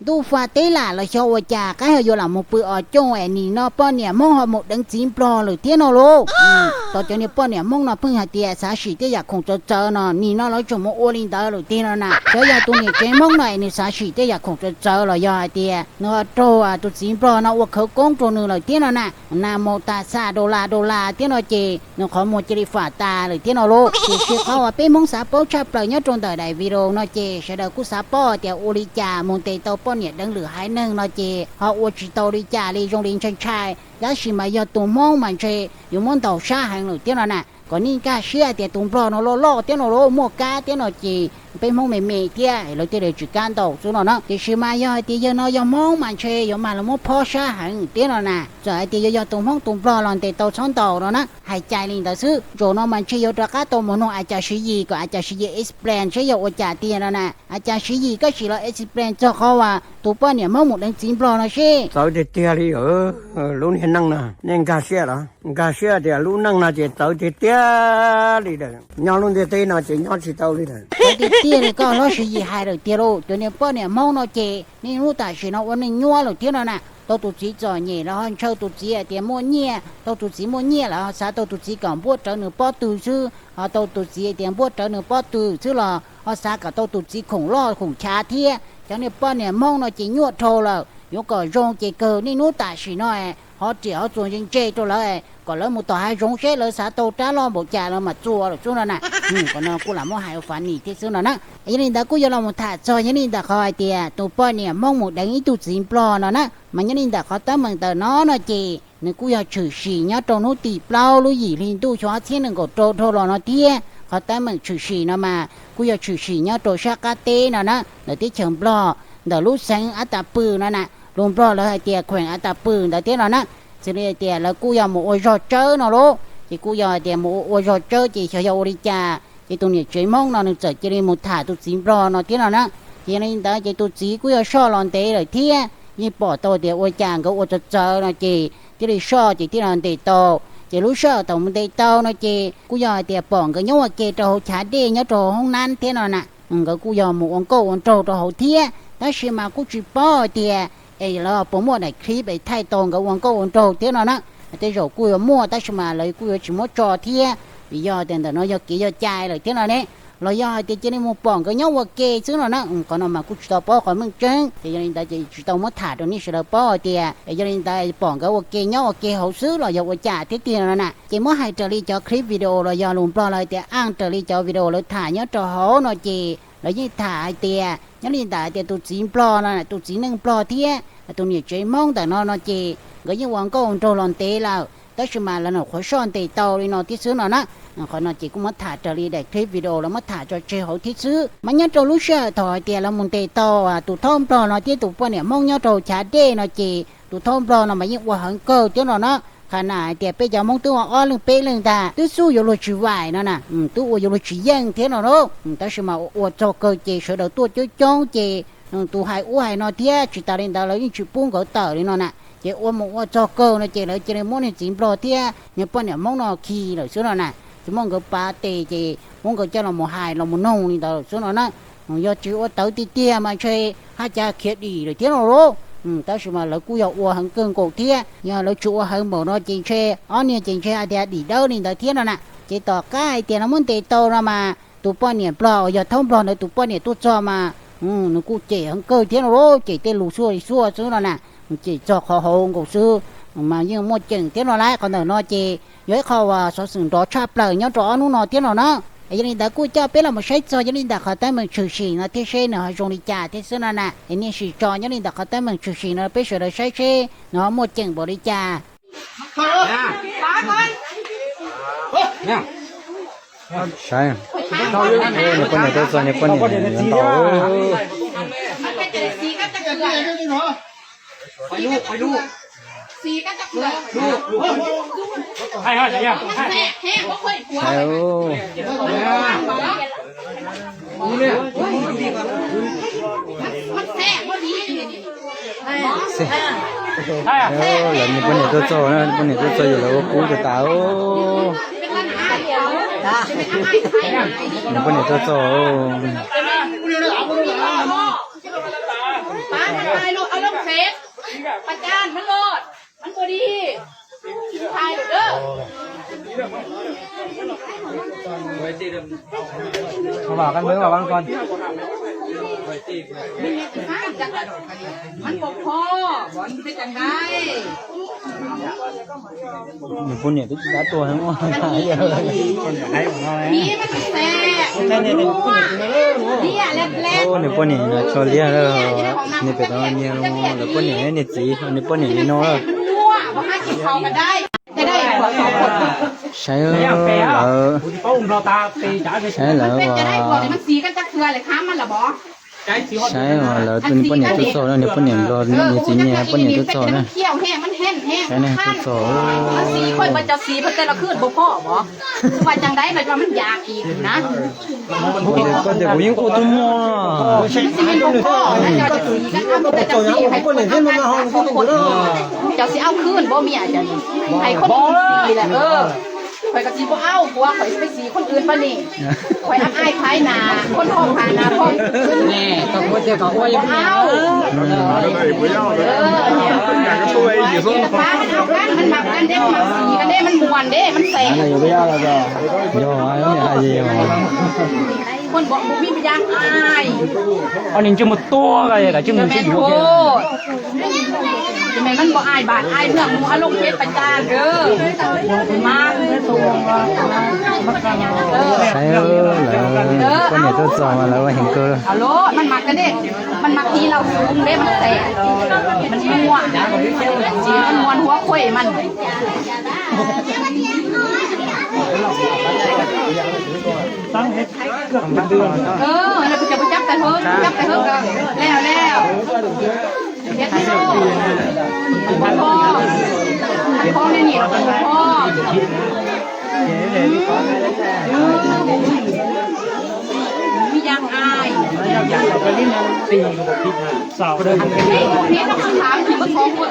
tuj fa teb lam los xyov ua cas qaib ho yuav lam mus pw os cooj es nim no poj niam Hmoob ho mus deev txiv Nplog lawm thiab no lauj. Tau cov niag poj niam Hmoob no pheej hais tias xav sim tej yam khoom txawv txawv no, nim no lawv tseem mus ua li ntawd lawm tiag no na. Xyov yog tus niam tsev Hmoob no es nws xav sim tej yam khoom txawv txawv los yog hais tias nws ho raug tus txiv Nplog no ua khawv koob rau nws lawm thiab no na. Nas mus tas xa dollar dollar thiab no ces nws qhov muag cia li fam tas lawm thiab no lauj. Tiam sis qhov uas peb Hmoob xav paub tshaj plaws nyob rau ntawm daim video no ces sawv daws kuj xav paub tias ua li cas mus ntes tau poj niam deev lwm haiv neeg no ces ho ua tsis tau li cas li zoo li ntshai ntshai. Tab sis mas yog tus Hmoob mas ntshe yuav muab ntaus sab heev lawm thiab no na. Kom nej nkag siab tias tus Nplog no loj loj thiab no lauj, muaj kab thiab no ces peb Hmoob me me thiab lawv thiaj li tsis kam ntaus xwb no na. Tiam sis mas yog hais tias yawg no yog Hmoob mas ntshe yuav mag lawv muab phob sab heev thiab no na. Txawm hais tias yuav yog tus Hmoob tus Nplog los ntes tau txhob ntaus no na. Hais cai li ntawd xwb, zaum no mas ntshe yuav rov qab tau mus nug A Cas Siv Yis kom A Cas Siv Yis explain seb yog ua cas tiag no na. A Cas Siv Yis koj sim los explain txog qhov uas tus poj niam Hmoob mus deev txiv Nplog no seb. Txawv tiag tiag li lub niag neej no, nej nkag siab los? Nkag siab tias lub neej no ces txawv tiag tiag li lawm. Nyob lub ntiaj teb no ces nyob tsis tau li lawm. Txawv tiag tiag li koj hlob Siv Yis hais lawm tiag lauj. Cov niag poj niam Hmoob no ces niaj hnub tam sim no ua neej nyuaj lawm thiab no na. Tau tus txiv txom nyem los ho ntshaw tus txiv hais tias muaj nyiaj, tau tus txiv muaj nyiaj los ho xav tau tus txiv kom npuab rawv nws pob tw xwb, ho tau tus txiv hais tias npuab rawv nws pob tw xwb los ho xav kom tau tus txiv khoom loj khoom chav thiab. Cov niag poj niam Hmoob no ces nyuaj dhau lawm, yuav kom zoo ces kawg niaj hnub tam sim no ho riam ho txuas ntse ntse rau lawv, kom lawv mus tom hav zoov seb lawv xav tau rab loj npaum cas lawv mam txua lawm xwb no na. Qhov no kuj lam muab hais ua funny thiab xwb no na. Yog li ntawd kuj yuav los mus tham txog yog li ntawm qhov hais tias tus poj niam Hmoob mus deev ib tug txiv Nplog no na, mas yog li ntawm qhov teeb meem ntawm no no ces nws kuj yog tshwm sim nyob rau hnub tim plaub lub yim hli ntuj xyoo ob txhiab nees nkaum rau dhau los no thiab. Qhov teeb meem tshwm sim no mas kuj yog tshwm sim nyob rau sab qab teb no na, ntawm teb chaws Nplog, ntawm lub xeev Ab Tas Pw no na, lus Nplog lawv hais tias khueem Ab Tas Pw ntawd thiab no na. Xws li hais tias lawv kuj yog mus ua zog tsawb no lauj, ces kuj yog hais tias mus ua zog tsawb ces xyov yog ua li cas ces tus niam tsev Hmoob no nws txawm cia li mus tham tus txiv Nplog no thiab no na. Ces yog li ntawd ces tus txiv kuj yog soj los ntev lawm thiab, yeej pom tau tias ua cas nkawd ua txawv txawv no ces thiaj li soj ces thiaj li ntes tau. Ces lub sij hawm thaum mus ntes tau no ces kuj yog hais tias pom nkawd nyob ua ke rau hauv chav dej nyob rau hauv hoob nab thiab no na. Nkawd kuj yog mus ua nkauj ua nraug rau hauv thiab, tab sis mas kuj tsis paub hais tias es lawv puas muaj daim clip es thaij tau nkawd ua nkauj ua nraug thiab no na. Tej zaum kuj yuav muaj tab sis mas lawv kuj yuav tsis muab tso thiab, vim yog tias ntawm no yog kev yog cai lawm thiab no ne. Los yog hais tias cia li mus pom nkawd nyob ua ke xwb no na, qhov no mas kuj tsis tau paub qhov meej tseeb. Ces yog li ntawd ces tsis tau muab tham rau nej sawv daws paub hais tias es yog li ntawd pom nkawd ua ke nyob ua ke hauv xwb los yog ua cas thiab tiag no na. Ces muab hais raws li cov clip video los yog lus Nplog lawv hais tias aj raws li cov video lawv tham nyob rau hauv no ces lawv yeej tham hais tias nyob li ntawm hais tias tus txiv Nplog no, tus txiv neej Nplog thiab tus niam tsev Hmoob ntawm no no ces nkawd yeej ua nkauj ua nraug los ntev lawm, tab sis mas lawv nyuam qhuav soj ntes tau li no thiab xwb no na. Qhov no ces kuj muab tham raws li daim clip video lawv muab tham tso tseg hauv thiab xwb. Mas nyob rau lub sij hawm thaum hais tias lawv mus ntes tau tus thaub Nplog no thiab tus poj niam Hmoob nyob rau chav dej no ces tus thaub Nplog no mas yeej ua heev kawg thiab no na. Qhov no hais tias peb cov Hmoob twb ua ob leeg peb leeg ntag twb xub yuav luag tsis vaim no na, twb ua yuav luag tsis yeej thiab no lauj. Tab sis mas ua txog kawg ces sawv daws tuaj coob coob ces tus hais ub hais no thiab tsis tas li ntawd lawv yeej tsis pub nkawd tawm li no na. Ces ua mus ua txog kawg no ces lawv cia li muab niag txiv Nplog thiab niag poj niam Hmoob no khi lawm xwb no na. Ces muab nkawd pav tes ces muab nkawd coj los mus hais los mus noog li ntawd lawm xwb no na. Yog tsis ua tawv tiag tiag mas ntshe haj cas khiav dim lawm thiab no lauj. Tab sis mas lawv kuj yog ua heev kawg nkaus thiab, yog lawv tsis ua heev npaum no ces ntshe ob niag ces ntshe hais tias dim dawb li ntawd thiab no na. Ces tom qab hais tias lawv muab ntes tau no mas tus poj niam Nplog uas yog thaub Nplog ntawd tus poj niam tuaj txog mas nws kuj cem heev kawg thiab no lauj, cem tej lus xuaj xuaj xwb no na. Cem txog qhov hauv nkaus xwb, mas yeej muaj ceem thiab no lauj. Qhov ntawm no ces yog ib qho uas xov xwm nrov tshaj plaws nyob rau ob hnub no thiab no na. Yog li ntawd kuj coj peb los mus saib txog yog li ntawm qhov teeb meem tshwm sim no thiab seb nws ho zoo li cas thiab xwb no na. Es nej sim tso nyob li ntawm qhov teeb meem tshwm sim no peb sawv daws saib seb nws ho muaj ceem npaum li cas. Saib, niag poj niam tuaj txog, niag poj niam yuav ntaus. Saib, lawv niag poj niam tuaj txog, niag poj niam tuaj txog yus lawv ua kub tas tas. Niag poj niam tuaj txog. Hais lus, hais lus phem,ประจานมันโลด มันบ่ดี ถ่ายโลดเด้อ Bảo căn cứ vào văn phòng. มันบ่พอ บ่มันเป็นจังได๋ Nws poj niam twb dab tuag heev. Ib, nws poj niam no tso liab lawm, nws pem tau nyiag los lawv poj niam niag txiv, nws poj niam li no lawm. Saib lawv, saib lawv, saib lawv, nws poj niam tuaj txog na, nws poj niam nplog, nws txiv nyiag poj niam tuaj txog na. Saib ne, tuaj txog. Koj tias kuv yeej ua tub mog. Cov txiv au khwb npaum miaj, hais koj txiv lawm, koj txiv pab au kuv, koj txiv pab txiv koj wb pab ni, koj ab ai phai na, koj thoj phai na, koj au. Pabมันเอากัน มันมักกันเด้ มันมักสีกันเด้ มันม่วนเด้ มันแสบ Yog, yog. คนบอกบ่มีพยานอาย Ob niag ntsej muag tuag, kav tsij mus sib yuav. Tụi mày มันบ่อายบ้านอายเมือง มึงเอาลงเฟซประจานเด้อ มา Saib lawv, poj niam tuaj txog mas lawv ua heev kawg. Alo, มันมักกันเด้ มันมักตีเหล้าสูงเด้ มันแสบ มันม่วน สีมันม่วนหัวควยมัน เออ แล้วกูจะไปจับแต่เฮิร์กจับแต่เฮิร์กก็แล้วแล้ว เฮ็ดให้โลกพ่อพ่อไม่หนีพ่อ มียางอาย เฮ้ย พวกนี้ต้องคำถามถึงมาสองคน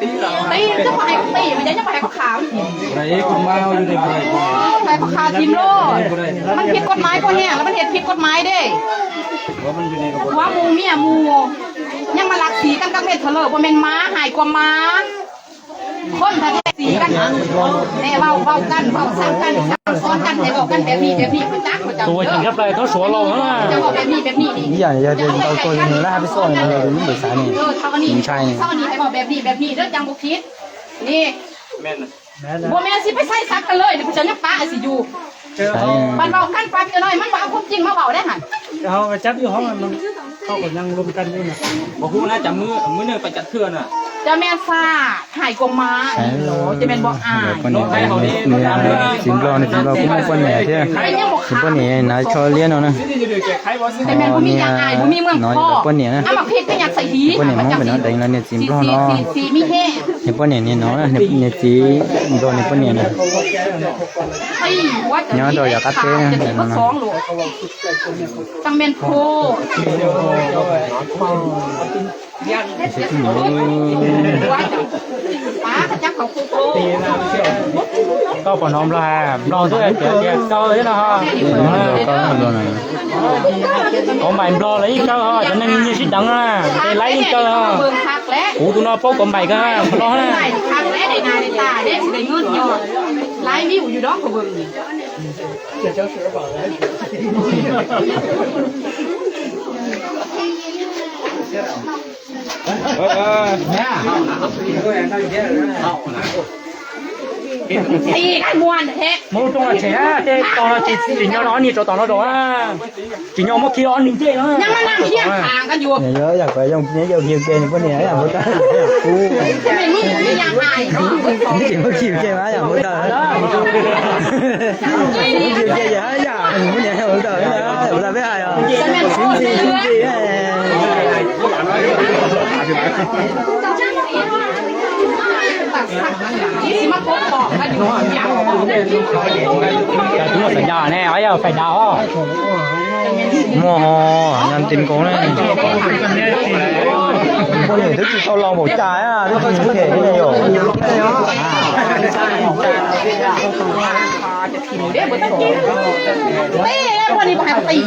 ตีเจ้าของไอ้ตีมันจะเจ้าของไอ้ขาว ไอ้คนมาอยู่ในบ่ได้ ไอ้ขาวทีมโลด มันผิดกฎหมายพวกเนี้ย แล้วมันเห็นผิดกฎหมายเด้ ว่ามันอยู่ในกระบวน ว่าหมู่เมียหมู่ ยังมาหลักสีกันกับเมทเทอร์เลอร์ บ่แม่นหมา หายกว่าหมา คนถ้าแยกสีกันนะ แต่เว้าเว้ากัน เว้าสั่งกัน สั่งสอนกัน ให้เว้ากันแบบนี้แบบนี้ บ่จักบ่จัก ตัวจริงครับเลย เขาสวนเราแล้วนะ จะเว้าแบบนี้แบบนี้นี่ Ib yam yog tias tau tua li nws lab hab peb xoj no los lub npawm xav ne, tus ntshai ne. นี่ บ่แม่นสิไปใส่สักกันเลย เดี๋ยวกูจะยังปะไอ้สิอยู่ มันเว้ากันปั๊บเดี๋ยวหน่อย มันบ่เอาความจริงมาเว้าได้หั่น เขาก็จับอยู่ห้องมัน เขาก็นั่งรวมกันอยู่นะ บ่ฮู้นะ จับมือ มือหนึ่งไปจับเทื่อน่ะ จะแม่นซ่า หายกว่าม้า จะแม่นบ่อาย Txiv nplog ne, txiv nplog kuj muaj poj niam thiab. Txiv poj niam na, tso liab no na. แต่แม่นบ่มียางอาย บ่มีเมืองคอ poj niam na. เอามาพริกก็อยากใส่หี poj niam Hmoob pem no deev los niag txiv nplog no. สีมีแห้ง Niag poj niam niag no na, niag txiv nplog niag poj niam na. Nyob rau yav qab teb no. จังแม่นโพด Koj puas hnov nplog, nplog twb tias tias kaw thiab no ho. Kaw nplog na. Kaw npaim nplog los ib kaw ho, cov neeg nyiag sib deev na, ces laib ib kaw ho. Kuv tus no paub kaw npaim kawg, nplog na. Tiv kab muag thiab. Muab rooj los tshem na, tej tog los tshem, tsim nyog los ob niag rau tom no rau na. Tsim nyog muab khi ob niag ncej no. Yog yam kuv yog neb yog khi ke nws poj niam yam npaum tawm. Neb tsis muab khi ke mas yam npaum tawm. Muab khi ke yam yam nws poj niam yam npaum tawm, yam npaum tawm peb hais os. Sib ntxi sib ntxi. Muaj xav yas ne, yog fais dav os. Muaj ho, yog nti nkaus ne. Poj niam twb tsis tau los npaum cas, twb tsis them li ne yom. Tib poj niam pom hais qis.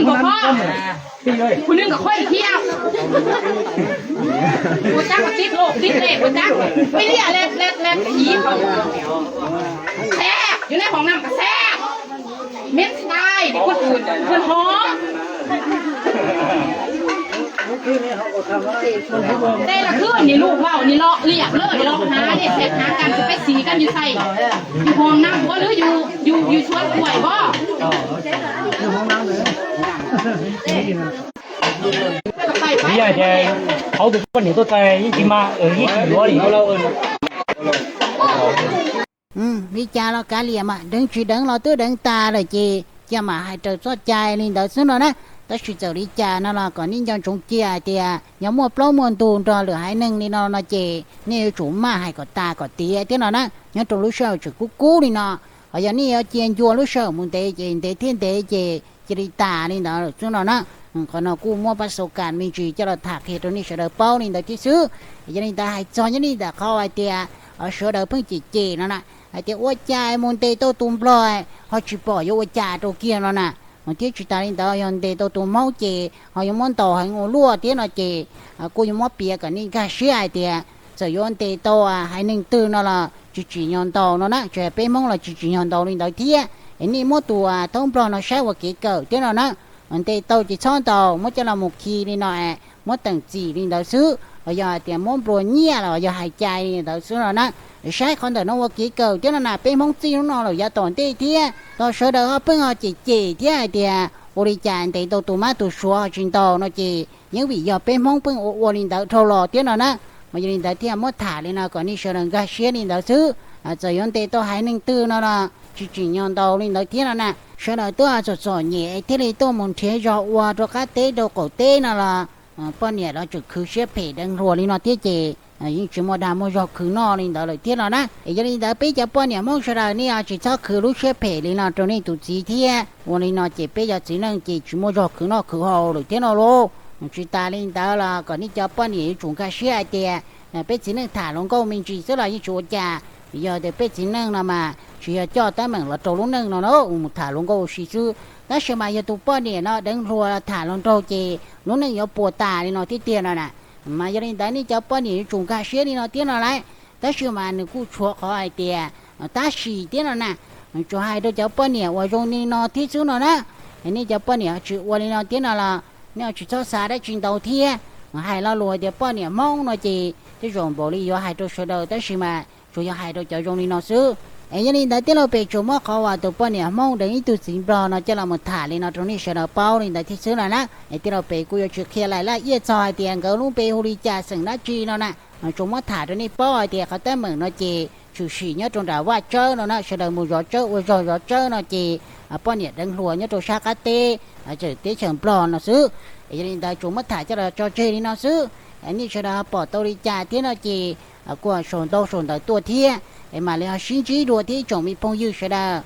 nwg kuas khob, kuv nwg kuas khob ib thiab. Ua cab kuas tib loj tib lej ua cab, ib liaj lej lej lej ib, xab, yus nej hoos nam kas xab, miab tais kuj kuj hov. Tej los khwb nws lub vaus nws los liam lawm los hnav, nej xav hnav kas tsis peb xis kas yus xais, yus hoos nam ua lwb yus yus yus tshuav kuaim os. Vim yog tias hauv tus poj niam tuaj txais yeej tsis mag yeej tsis yuav li. Li cas los kav liam mas, deev tsis deev los twb deev tas lawm ces cia mam hais raws txoj cai li ntawd xwb no na. Tab sis txawm li cas no los kom nej nco ntsoov cia hais tias yog muaj plaub muaj ntug nrog lwm haiv neeg li no no ces nej yuav tsum maj hais kom tas kom tiav thiab no na. Nyob rau lub sij hawm tseem kub kub li no, ho yog nej yuav cia ncua lub sij hawm mus ntev ces ntev thiab ntev ces cia li tas li ntawd lawm xwb no na. Qhov no kuj muab pab xau kas me ntsis coj los tham qhia rau nej sawv daws paub li ntawd thiab xwb. Yog li ntawd hais txog nyob li ntawm qhov hais tias sawv daws pheej cem cem no na, hais tias ua cas mus ntes tau tus nplog ho tsis pom yuav ua cas rau kiag no na. Thiab tsis tas li ntawd yog ntes tau tus hmoob ces ho yuav muab ntaus heev ua luaj thiab no ces kuj yuav muab piav kom nej nkag siab hais tias txawm yuav ntes tau haiv neeg twg no los tsis tsim nyog ntaus no na, tsis hais peb hmoob los tsis tsim nyog ntaus li ntawd thiab. Es nej muab tus thaub nplog no saib ua kev kawm thiab no na. Ntes tau ces txhob ntaus, muab coj los mus khi li no, muab teem txim li ntawd xwb, los yog hais tias muab nplua nyiaj los yog hais cai li ntawd xwb no na. Saib qhov ntawm no ua kev kawm thiab no na, peb hmoob txij hnub no lawm yav tom ntej thiab los sawv daws ho pheej ho cem cem thiab hais tias ua li cas ntes tau tus mab tus suav ho tsis ntaus no ces yeej vim yog peb hmoob pheej ua ua li ntawd dhau los thiab no na. Mas yog li ntawd thiaj muab tham li no kom nej sawv daws nkag siab li ntawd xwb. Txawm yuav ntes tau haiv neeg twg no los tsis tsim nyog ntaus li ntawd thiab no na. Sawv daws twb txom txom nyem thiaj li tuaj mus nrhiav zog ua rau qab teb rau qaum teb no los poj niam los tseem khwv siab phem deev hluas li no thiab ces yeej tsis muaj dag muaj zog khwv noj li ntawd lawm thiab no na. Es yog li ntawd peb cov poj niam hmoob sawv daws nej tsis txhob khwv lub siab phem li no rau nej tus txiv thiab. Ua li no ces peb cov txiv neej ces tsis muaj zog khwv noj khwv haus lawm thiab no lauj. Tsis tas li ntawd los kom nej cov poj niam yuav tsum nkag siab hais tias peb txiv neej tham hluas nkauj me ntsis xwb los yeej tsis ua cas. Yog tias peb txiv neej no mas tsis yog coj teeb meem los rau lub neej no na, mus tham hluas nkauj ua si xwb. Tab sis mas yog tus poj niam no deev hluas tham hluas nraug ces lub neej yuav puas tas li no thiab tiag no na. Mas yog li ntawd nej cov poj niam yuav tsum nkag siab li no thiab no lauj. Tab sis mas nws kuj tshuav qhov hais tias tab sis thiab no na, tsuas hais rau cov poj niam uas zoo li no thiab xwb no na. Nej cov poj niam tsis ua li no thiab no los nej tsis txhob xav dab tsi ntau thiab. Hais lo lus tias poj niam hmoob no ces tej zaum npaum li yuav hais rau sawv daws tab sis mas tsuas yog hais rau cov zoo li no xwb. Es yog li ntawd tij laug pem tsuas muab qhov uas tus poj niam hmoob deev ib tug txiv nplog no coj los mus tham li no rau nej sawv daws paub li ntawd thiab xwb no na. Es tij laug pem kuj yuav tsis qhia lais laj iaj txog hais tias nkawd lub npe hu li cas xeem dab tsi no na. Tsuas muab tham rau nej paub hais tias qhov teeb meem no ces tshwm sim nyob rau nram vaj tsawb no na, sawv daws mus zov tsawb ua zog zov tsawb no ces poj niam deev hluas nyob rau sab qab teb, teb chaws nplog no xwb. Yog li ntawd tsuas muab tham coj los tso tseg li no xwb. Nej sawv daws pom tau li cas thiab no ces kuj sau ntau sau ntawv tuaj thiab, es mam li ho sib ntsib dua thiab ib tsoom me phooj ywg sawv daws.